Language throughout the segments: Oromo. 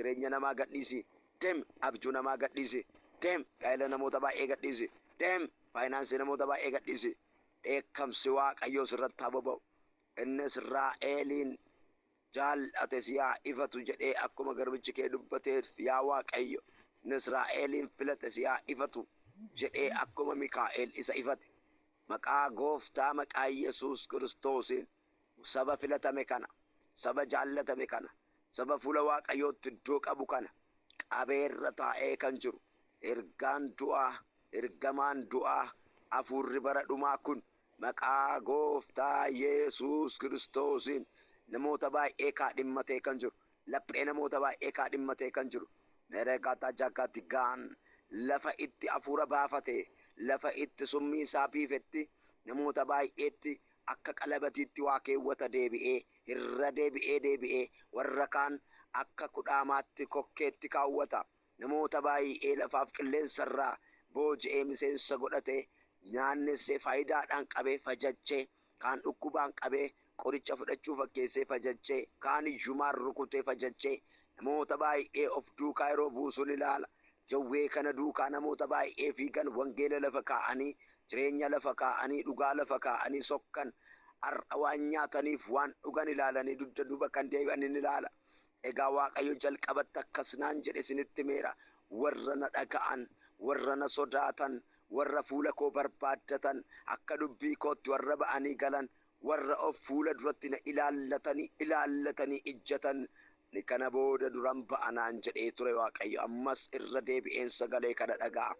Jireenya namaa gadhiisi. Deem, abjuu namaa gadhiisi. Deem, gaa'ela namoota baay'ee gadhiisi. Deem, faayinaansii namoota baay'ee gadhiisi. Dheekkamsi Waaqayyoo sirratti haa boba'u. Inni Israa'eliin jaallate si haa ifatu jedhee akkuma garbichi kee dubbateef, yaa Waaqayyo, inni Israa'eliin filate si haa ifatu jedhee akkuma Mikaa'el isa ifate. Maqaa Gooftaa, maqaa Yesuus Kiristoosiin, saba filatame kana, saba jaallatame kana, saba fuula Waaqayyootti iddoo qabu kana qabeerra taa'ee kan jiru ergaan du'aa, ergamaan du'aa, hafuurri bara dhumaa kun maqaa Gooftaa Yesuus Kiristoosiin namoota baay'ee kaadhimmatee kan jiru, laphee namoota baay'ee kaadhimmatee kan jiru, mereqata jakati gaan, lafa itti hafuura baafate, lafa itti summii isaa biifetti, namoota baay'eetti akka qalabatiitti waa keewwata deebi'ee, irra deebi'ee deebi'ee warra kaan akka kudhaamaatti kokkeetti kaawwata. Namoota baay'ee lafaaf qilleensarraa booji'ee miseensa godhatee, nyaannessee, faayidaadhaan qabee fajachee, kaan dhukkubaan qabee qoricha fudhachuu fakkeessee fajachee, kaan hiyyumaan rukutee fajachee, namoota baay'ee of duukaa yeroo buusuun ilaala. Jawwee kana duukaa namoota baay'ee fiigan, wangeela lafa kaa'anii, jireenya lafa kaa'anii, dhugaa lafa kaa'anii sokkan, har'a waan nyaataniif waan dhugan ilaalanii dugda duuba kan deebi'an in ilaala. Egaa Waaqayyo jalqabatti akkas naan jedhe isinitti himeera. Warra na dhaga'an, warra na sodaatan, warra fuula koo barbaaddatan, akka dubbii kootti warra ba'anii galan, warra of fuula duratti na ilaallatanii ilaallatanii ijjatan, ni kana booda duran ba'a naan jedhee ture Waaqayyo. Ammas irra deebi'een sagalee kana dhaga'a.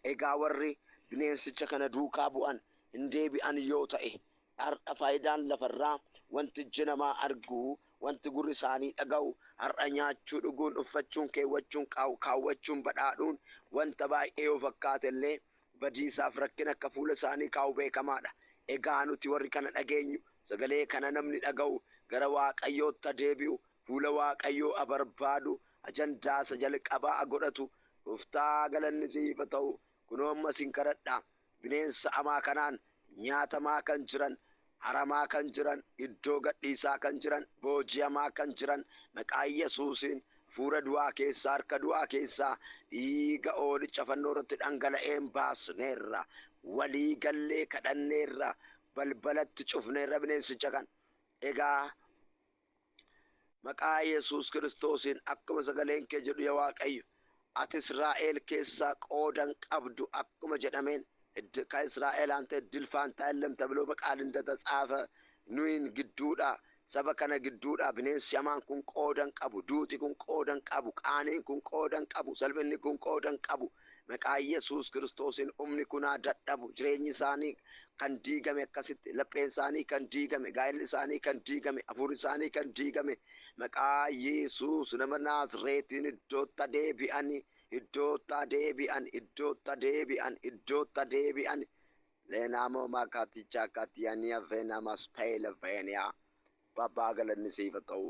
Egaa warri bineensicha kana duukaa bu'an hin deebi'an yoo ta'e, har'a faayidaan lafarraa, wanti ijji namaa argu, wanti gurri isaanii dhaga'u, har'a nyaachuu, dhuguun, uffachuun, keewwachuun, kaawwachuun, badhaadhuun wanta baay'ee yoo fakkaate illee, badiisaaf rakkina akka fuula isaanii kaa'u beekamaadha. Egaa nuti warri kana dhageenyu, sagalee kana namni dhaga'u gara Waaqayyootti deebi'u, fuula Waaqayyoo a barbaadu, ajandaa isa jalqabaa a godhatu. Gooftaa, galanni siif haa ta'u. Kunoo ammas hin kadhadha. Bineensa hamaa kanaan nyaatamaa kan jiran, haramaa kan jiran, iddoo gadhiisaa kan jiran, booji'amaa kan jiran, maqaa Yesuusiin hafuura du'aa keessaa, harka du'aa keessaa, dhiiga hoolicha fannoo irratti dhangala'een baasneerra. Walii gallee kadhanneerra. Balbalatti cufneerra bineensicha kan. Egaa maqaa Yesuus Kiristoosiin, akkuma sagaleen kee jedhu, yaa Waaqayyo, ati Israa'el keessaa qoodan qabdu akkuma jedhameen, ከእስራኤል አንተ እድል ፋንታ የለም ተብሎ በቃል እንደተጻፈ, nuyin gidduudha, saba kana gidduudha bineensi hamaan kun qoodan qabu, duuti kun qoodan qabu, qaaniin kun qoodan qabu, salphinni kun qoodan qabu. Maqaa Yesuus Kiristoosiin humni kun haa dadhabu. Jireenyi isaanii kan diigame akkasitti, lapheen isaanii kan diigame, gaa'elli isaanii kan diigame, hafuurri isaanii kan diigame, maqaa Yesuus nama Naazreetiin iddootti deebi'anii, iddootti deebi'an, iddootti deebi'an, iddootti deebi'an. Leenaamoo maakatichaa katiyaniya veenamas peela veeniyaa. Babbaa, galanni siif haa ta'u.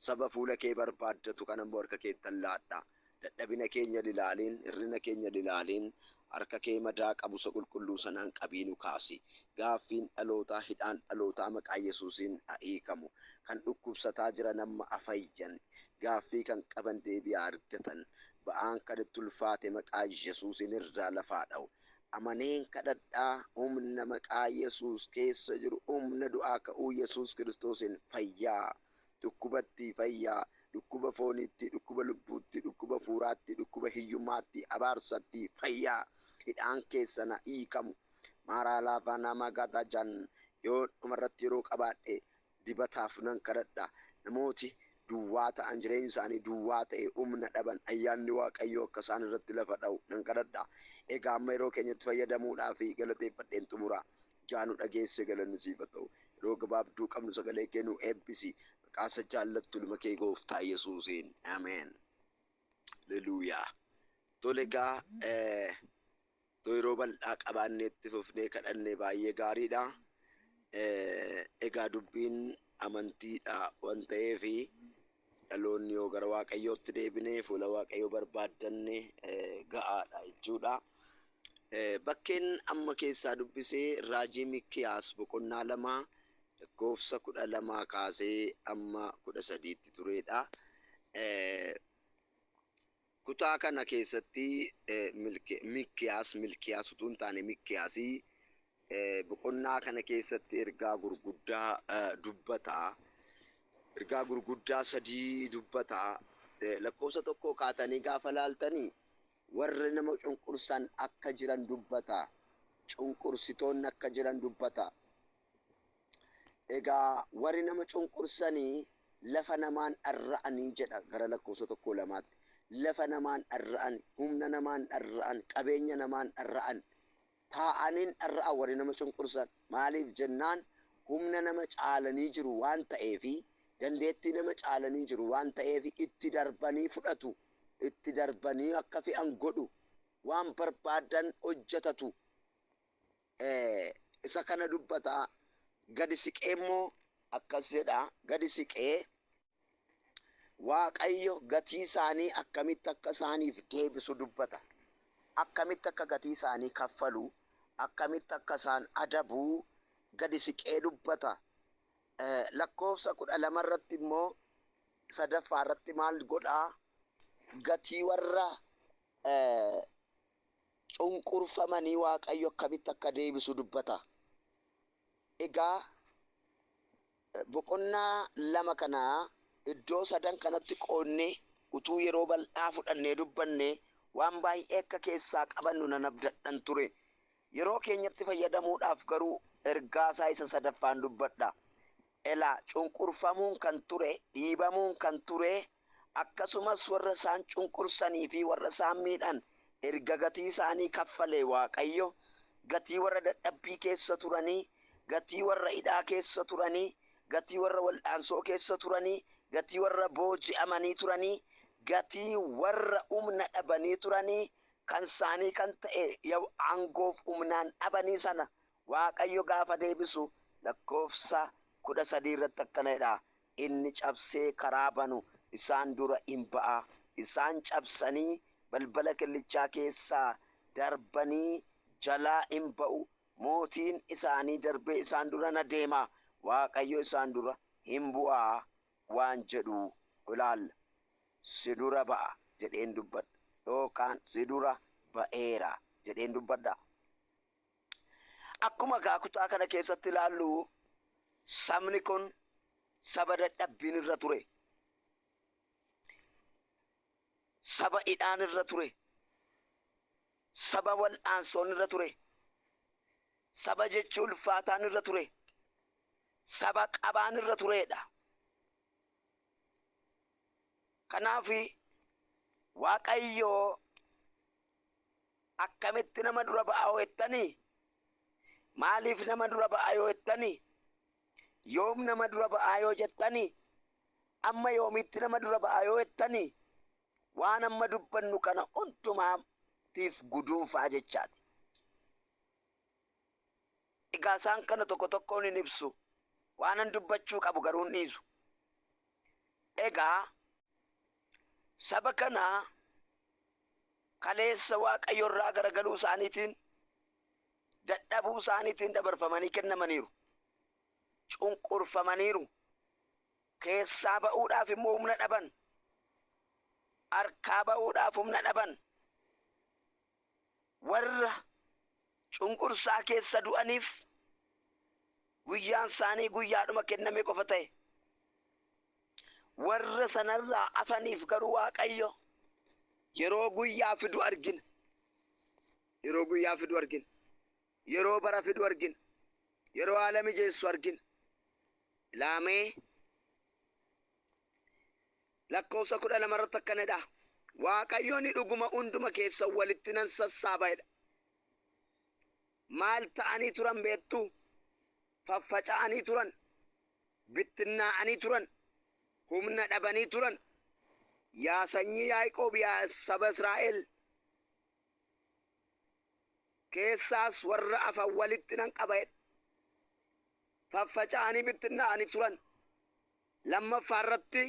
Saba fuula kee barbaaddatu kan immoo harka keettan laadha. Dadhabina keenya ilaaliin, hir'ina keenya ilaaliin, harka kee madaa qabu isa qulqulluu sanaan qabii nu kaasi. Gaaffiin dhalootaa, hidhaan dhalootaa maqaa Yesuusiin haa hiikamu. Kan dhukkubsataa jiran amma afayyan. Gaaffii kan qaban deebi'aa argatan. Ba'aan kan itti ulfaate maqaa Yesuusiin irraa lafaa dha'u. Amaneen kadhadhaa, humna maqaa Yesuus keessa jiru, humna du'aa ka'uu Yesuus Kiristoosiin fayyaa, dhukkubatti fayyaa, dhukkuba fooniitti, dhukkuba lubbuutti, dhukkuba fuuraatti, dhukkuba hiyyummaatti, abaarsatti fayyaa, hidhaan keessa na hiikamu. Maaraa laafaa nama gatajan. Yoo dhumarratti yeroo qabaadhe dibataaf nan kadhadha. Namooti duwwaa ta'an, jireenyi isaanii duwwaa ta'e, humna dhaban, ayyaanni Waaqayyoo akka isaan irratti lafa dha'u nan kadhadha. Egaa amma yeroo keenyatti fayyadamuudhaa fi galateeffadheen xumura. Jaanu dhageesse, galanni siif haa ta'u. Yeroo gabaabduu qabnu sagalee kee nu eebbisi. Maqaa isa jaallattu ilma kee Gooftaa Yesuusiin. Ameen. Haleluuyaa. Tole, egaa yeroo bal'aa qabaannee itti fufnee kadhanne baay'ee gaariidha. Egaa dubbiin amantiidha waan ta'eefi dhaloonni yoo gara Waaqayyootti deebine, fuula Waaqayyoo barbaaddanne ga'aadha jechuudha. Bakkeen amma keessaa dubbisee raajii Mikiyaas boqonnaa 2 lakkoofsa 12 kaasee amma 13tti turedha. Kutaa kana keessatti Mikkiyaas, Milkiyaas utuu hin taane Mikkiyaasii boqonnaa kana keessatti ergaa gurguddaa dubbata. Ergaa gurguddaa sadii dubbata. Lakkoofsa tokko kaatanii gaafa laaltanii warri nama cunqursan akka jiran dubbata. Cunqursitoonni akka jiran dubbata. Egaa warri nama cunqursanii lafa namaan dharra'anii jedha gara lakkoofsa tokko lamaatti. Lafa namaan dharra'an, humna namaan dharra'an, qabeenya namaan dharra'an. Taa'aniin dharra'an warri nama cunqursan. Maaliif jennaan humna nama caalanii jiru waan ta'eefi, dandeettii nama caalanii jiru waan ta'eefi itti darbanii fudhatu. Itti darbanii akka fe'an godhu. Waan barbaadan hojjetatu. Isa kana dubbata. Gadi siqee immoo akkas jedha. Gadi siqee Waaqayyo gatii isaanii akkamitti akka isaaniif deebisu dubbata. Akkamitti akka gatii isaanii kaffalu, akkamitti akka isaan adabu gadi siqee dubbata. Lakkoofsa 12 irratti immoo sadaffaa irratti maal godhaa? Gatii warra cunqurfamanii Waaqayyo akkamitti akka deebisu dubbata. Egaa boqonnaa 2 kana iddoo sadan kanatti qoodnee utuu yeroo bal'aa fudhannee dubbannee waan baay'ee akka keessaa qabannu nan abdadhan ture. Yeroo keenyatti fayyadamuudhaaf garuu ergaa isaa isa sadaffaan dubbadha. Elaa cunqurfamuun kan ture, dhiibamuun kan ture, akkasumas warra isaan cunqursanii fi warra isaan miidhan erga gatii isaanii kaffalee Waaqayyo, gatii warra dadhabbii keessa turanii, gatii warra hidhaa keessa turanii, gatii warra wal'aansoo keessa turanii, gatii warra booji'amanii turanii, gatii warra humna dhabanii turanii, kan isaanii kan ta'e aangoof humnaan dhabanii sana Waaqayyo gaafa deebisu lakkoofsa 13 irratti akkana jedha. Inni cabsee karaa banu isaan dura in ba'a. Isaan cabsanii balbala killichaa keessaa darbanii jalaa in ba'u. Mootiin isaanii darbee isaan dura na deema. Waaqayyo isaan dura hin bu'a waan jedhu ilaalla. Si dura ba'a jedheen dubbadha. Yookaan si dura ba'eera jedheen dubbadha. Akkuma egaa kutaa kana keessatti ilaallu sabni kun saba dadhabbiin irra ture. Saba hidhaan irra ture. Saba wal'aansoon irra ture. Saba jechi ulfaataan irra ture. Saba qabaan irra tureedha. Kanaaf Waaqayyo Akkamitti nama dura ba'a yoo jettanii? Maaliif nama dura ba'a yoo jettanii? Yoom nama dura ba'aa yoo jettanii? Amma yoomiitti nama dura ba'a yoo jettanii? Waan amma dubbannu kana hundumaatiif guduunfaa jechaati. Egaa isaan kana tokko tokkoon hin ibsu. Waanan dubbachuu qabu garuu hin dhiisu. Egaa saba kana kaleessa Waaqayyo irraa garagaluu isaaniitiin, dadhabuu isaaniitiin dabarfamanii kennamaniiru. Cunqurfamaniiru. Keessaa ba'uudhaaf immoo humna dhaban. Harkaa ba'uudhaaf humna dhaban. Warra cunqursaa keessa du'aniif guyyaan isaanii guyyaadhuma kenname qofa ta'e. Warra sanarraa hafaniif garuu Waaqayyo yeroo guyyaa fidu argina. Yeroo guyyaa fidu argina. Yeroo bara fidu argina. Yeroo haala mijeessu argina. Ilaamee lakkoofsa 12 irratti akkana jedha. Waaqayyo ani dhuguma hunduma keessan walitti nan sassaaba jedha. Maal ta'anii turan beektuu? Faffaca'anii turan. Bittinnaa'anii turan. Humna dhabanii turan. Yaa sanyii Yaaqoob, yaa saba Israa'el keessaas warra hafan walitti nan qaba jedha. Faffaca'anii bittinnaa'anii turan. Lammaffaa irratti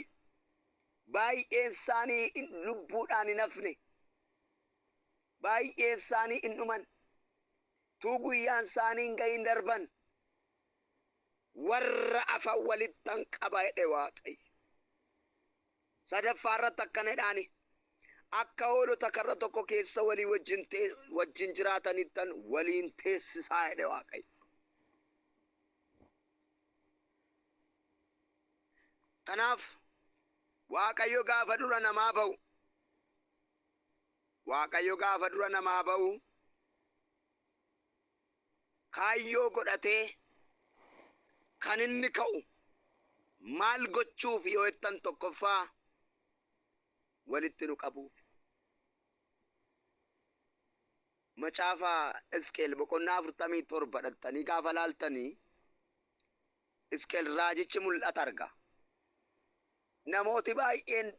baay'een isaanii lubbuudhaan hin hafne. Baay'een isaanii hin dhuman. Tuu guyyaan isaanii hin gahin darban. Warra hafan walittan qaba jedhe Waaqayyo. Sadaffaa irratti akkana jedhaani. Akka hoolota karra tokko keessa walii wajjin jiraatanittan waliin teessisaa jedhe Waaqayyo. Kanaaf Waaqayyo gaafa dura namaa ba'u, Waaqayyo gaafa dura namaa ba'u kaayyoo godhatee kan inni ka'u maal gochuuf yoo jettan, tokkoffaa walitti nu qabuuf. Macaafa Hisqeel boqonnaa 47 dhaxxanii gaafa laaltanii, Hisqeel raajichi mul'ata arga. Namooti baay'een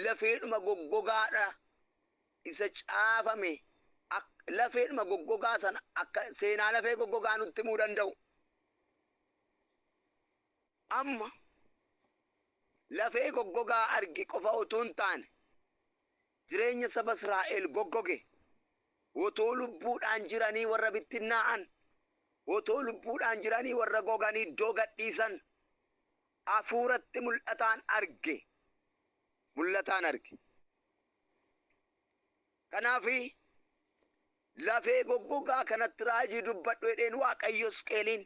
lafeedhuma goggogaadha isa caafame, lafeedhuma goggogaa sana akka seenaa lafee goggogaa nutti himuu danda'u. Amma lafee goggogaa argi qofa utuu hin taane, jireenya saba Israa'el goggoge, otoo lubbuudhaan jiranii warra bittinnaa'an, otoo lubbuudhaan jiranii warra goganii iddoo gadhiisan hafuuratti mul'ataan arge. Mul'ataan arge. Kanaafi lafee goggogaa kanatti raajii dubbadhu jedheen Waaqayyo. Hisqeeliin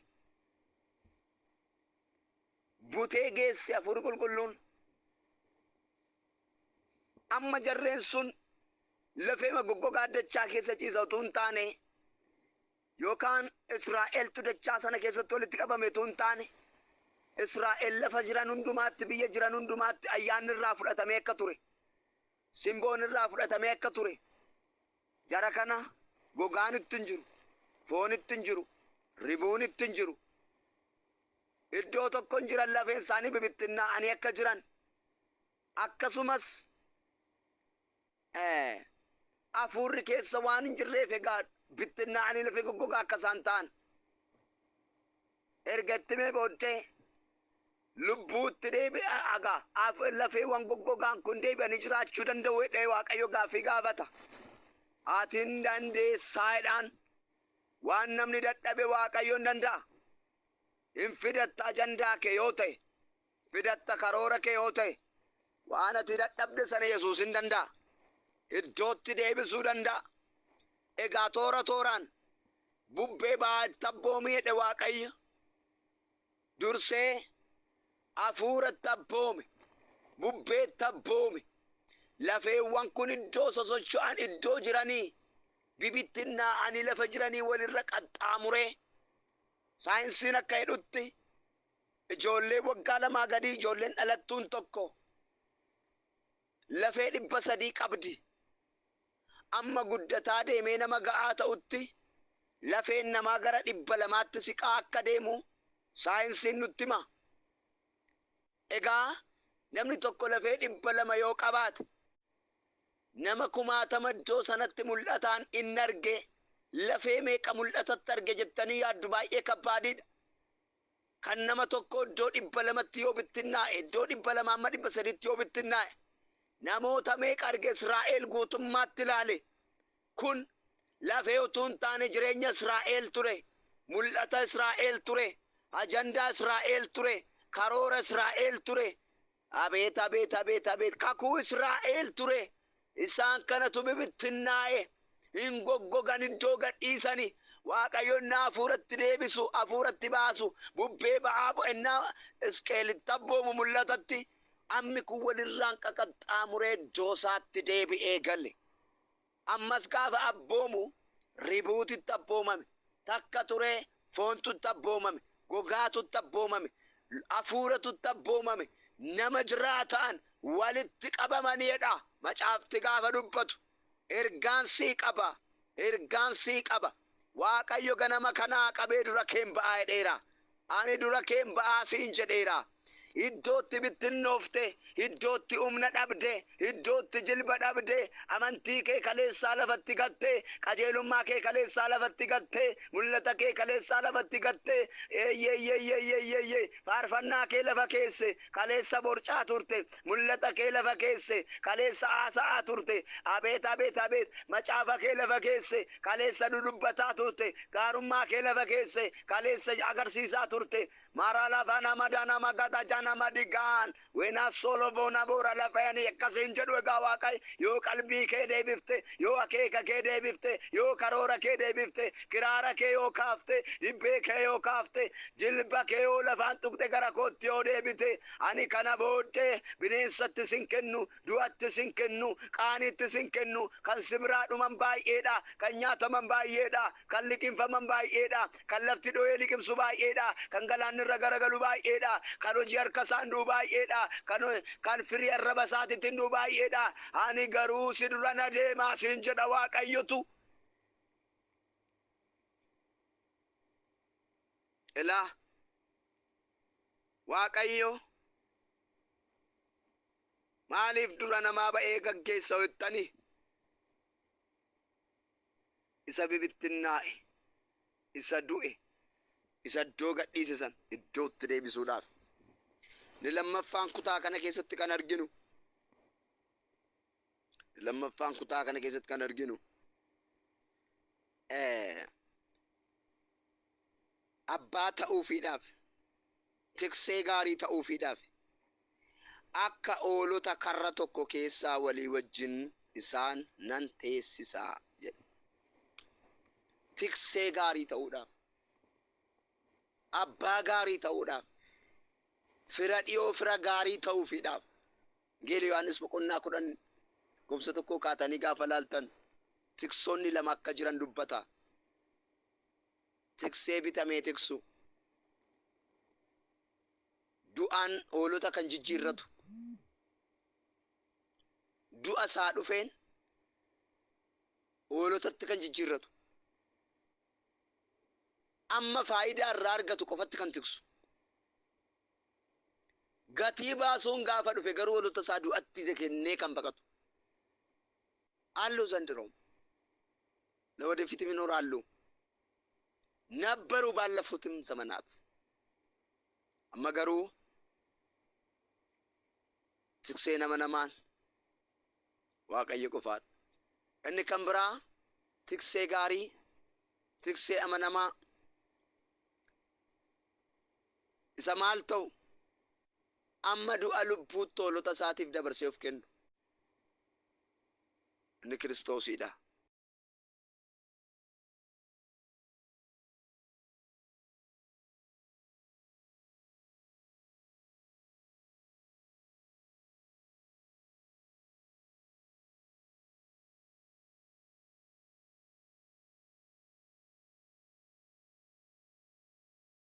butee geesse Hafuurri Qulqulluun. Amma jarreen sun lafee goggogaa dachaa keessa ciisa utuu hin taane, yookaan Israa'eltu dachaa sana keessatti walitti qabame utuu hin taane, Israa'el lafa jiran hundumaatti, biyya jiran hundumaatti ayyaanni irraa fudhatamee akka ture, simboon irraa fudhatamee akka ture, jara kana gogaan itti hin jiru, foon itti hin jiru, ribuun itti hin jiru, iddoo tokko hin jiran, lafeen isaanii bibittinnaa'anii akka jiran, akkasumas hafuurri keessa waan hin jirreef egaa bittinnaa'anii lafee goggogaa akka isaan ta'an erga itti himee booddee, lubbuutti deebi'a. Agaa lafeewwan goggogaan kun deebi'anii jiraachuu danda'u jedhee Waaqayyo gaaffii gaafata. Ati hin dandeessaa jedhaan. Waan namni dadhabe Waaqayyo hin danda'a. Hin fidatta ajandaa kee yoo ta'e, fidatta karoora kee yoo ta'e, waan ati dadhabde sana Yesuus hin danda'a. Iddootti deebisuu danda'a. Egaa toora tooraan bubbee ba'aa abboomii jedhe Waaqayyo. Dursee hafuuratti abboome, bubbeetti abboome. Lafeewwan kun iddoo sosocho'an, iddoo jiranii bibittinnaa'anii lafa jiranii walirra qaxxaamuree, saayinsiin akka jedhutti ijoollee waggaa 2 gadii, ijoolleen dhalattuun tokko lafee 300 qabdi. Amma guddataa deemee nama ga'aa ta'utti lafeen namaa gara 200tti siqaa akka deemu saayinsiin nutti hima. Egaa namni tokko lafee 200 yoo qabaate, nama kumaatama iddoo sanatti mul'ataan inni arge lafee meeqa mul'atatti arge jettanii yaaddu? Baay'ee kabbaadiidha. Kan nama tokko iddoo 200tti yoo bittinnaa'e, iddoo 200 amma 300tti yoo bittinnaa'e, namoota meeqa arge? Israa'el guutummaatti ilaale. Kun lafee utuu hin taane jireenya Israa'el ture, mul'ata Israa'el ture, ajandaa Israa'el ture, karoora Israa'el ture. Abeet, abeet, abeet, abeet! Kakuu Israa'el ture. Isaan kanatu bibittinnaa'e, hin goggogan, iddoo gadhiisani. Waaqayyo innaa hafuuratti deebisu, hafuuratti baasu, bubbee ba'aa innaa Hisqeelitti abboomu mul'atatti, ammi kun walirraan qaqaxxaamuree iddoo isaatti deebi'ee gale. Ammas gaafa abboomu ribuutitti abboomame. Takka turee foontutti abboomame, gogaatutti abboomame, hafuuratutti abboomame, nama jiraataan walitti qabamaniidha. Macaafti gaafa dubbatu ergaan sii qaba, ergaan sii qaba. Waaqayyo ganama kanaa qabee dura keen ba'aa jedheera. Ani dura keen ba'aa siin jedheera. Iddootti bittinnoofte, iddootti humna dhabde, iddootti jilba dhabde, amantii kee kaleessaa lafatti gatte, qajeelummaa kee kaleessaa lafatti gatte, mul'ata kee kaleessaa lafatti gatte, eeyyeeyyeeyyeeyyeeyye, faarfannaa kee lafa keesse, kaleessa borcaa turte, mul'ata kee lafa keesse, kaleessa haasa'aa turte, abeet, abeet, abeet, macaafa kee lafa keesse, kaleessa dudubbataa turte, gaarummaa kee lafa keesse, kaleessa agarsiisaa turte. Maraa lafa nama dana magata. nama digaan weenaa solovoona boora lafayanii akkasiin jedhu. Egaa Waaqayyo yoo qalbii kee deebifte, yoo akeeka kee deebifte, yoo karoora kee deebifte, kiraara kee yoo kaafte, dibbee kee yoo kaafte, jilba kee yoo lafaan tuqxe, gara kootti yoo deebite, ani kana booddee bineensatti sin kennu, du'atti sin kennu, qaaniitti sin kennu. Kan si biraa dhuman baay'eedha, kan nyaataman baay'eedha, kan liqimfaman baay'eedha, kan lafti dho'ee liqimsu baay'eedha, kan galaanni irra garagalu baay'eedha, kan hojii harka isaan du'u baay'eedha, kan firii arraba isaatiitti du'u baay'eedha. Ani garuu si dura na deemaa siin jedha Waaqayyotu. Ilaa, Waaqayyo maaliif dura namaa ba'ee gaggeessa jettanii? Isa bibittinnaa'e, isa du'e, isa iddoo gadhiise san iddootti deebisuudhaaf. Inni lammaffaan kutaa kana keessatti kan arginu, lammaffaan kutaa kana keessatti kan arginu, abbaa ta'uufiidhaaf, tiksee gaarii ta'uufiidhaaf, akka hoolota karra tokko keessaa walii wajjin isaan nan teessisaa jedhe. Tiksee gaarii ta'uudhaaf, abbaa gaarii ta'uudhaaf, fira dhiyoo, fira gaarii ta'uufiidhaaf. Wangeela Yohaannis boqonnaa 10 lakkoofsa 1 kaatanii gaafa laaltan, tiksoonni lama akka jiran dubbata. Tiksee bitamee tiksu, du'aan hoolota kan jijjiirratu, du'a isaa dhufeen hoolotatti kan jijjiirratu, amma faayidaa irraa argatu qofatti kan tiksu. Gatii baasuun gaafa dhufe garuu hoolota isaa du'atti kennee kan baqatu. አሉ ዘንድሮም፣ ለወደፊትም ይኖራሉ፣ ነበሩ ባለፉትም ዘመናት። Amma garuu tikseen amanamaan Waaqayyo qofaadha. Inni kan biraa tiksee gaarii, tiksee amanamaa isa maal ta'u? Amma du'a lubbuutti hoolota isaatiif dabarsee of kennu. Inni Kiristoosidha.